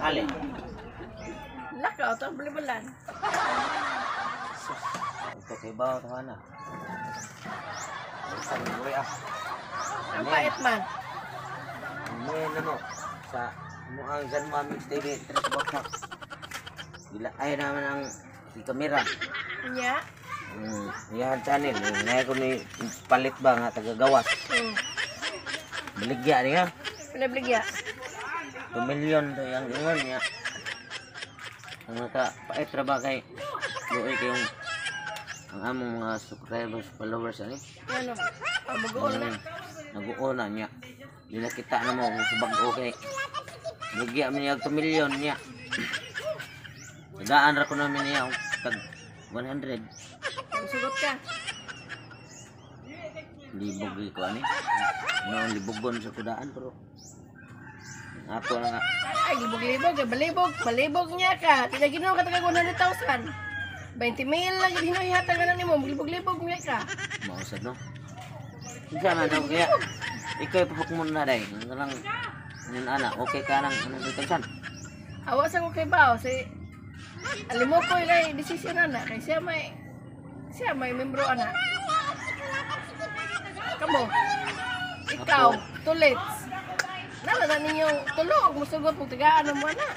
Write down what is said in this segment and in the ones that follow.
Ali. Lakaw to balibalan. Sus, ito kay bawo to ana. Sa uri ah. Ang pait man. Ano na mo sa mo ang San Mami TV tres bakak. Gila ay naman ang si kamera. Nya. Iyahan channel. Ngayon ko ni palit ba nga tagagawas. Baligya niya. Pinabligya. 2 million to yung ingon niya. Ang naka pait ra ba kay luoy kayong ang among mga subscribers, followers ani. Ano? Ah, maguol na. Naguuna niya. Di nakita na mo kung sa bag-o kay baligya man niya og 2 million niya. Tagaan ra ko namin niya og tag 100. Sugot ka. Libog ko ani. Noon libogon sa kudaan pero ako na nga. Ay, libog-libog, eh, balibog, balibog niya ka. Tila Ginoo ka taga 100,000. 20 mil lang yun hinohihatag na nimo, maglibog-libog niya ka. Mausad no. Unsa man daw kaya ikaw ipapok mo na day. Ang lang yun ana, okay ka nang anong itansan. Awa sa ko kay Bao, si alimo ko kay desisyon ana kay siya may membro ana. Kamo. Ikaw, tulits. Nala na ninyong tulo og musugot mo tagaan mo ana.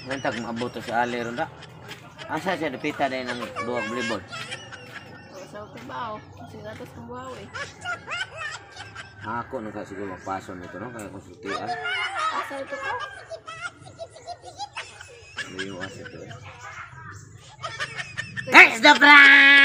Nantag maabot to sa ali ron da. Asa siya dapita day ng duwag volleyball. Awa sa ko kay Bao, sinatos kong buhaw eh. Ako nang ka siguro magpaso nito no kaya konsultian. Asa ito ka? Layo asa to. That's the prank!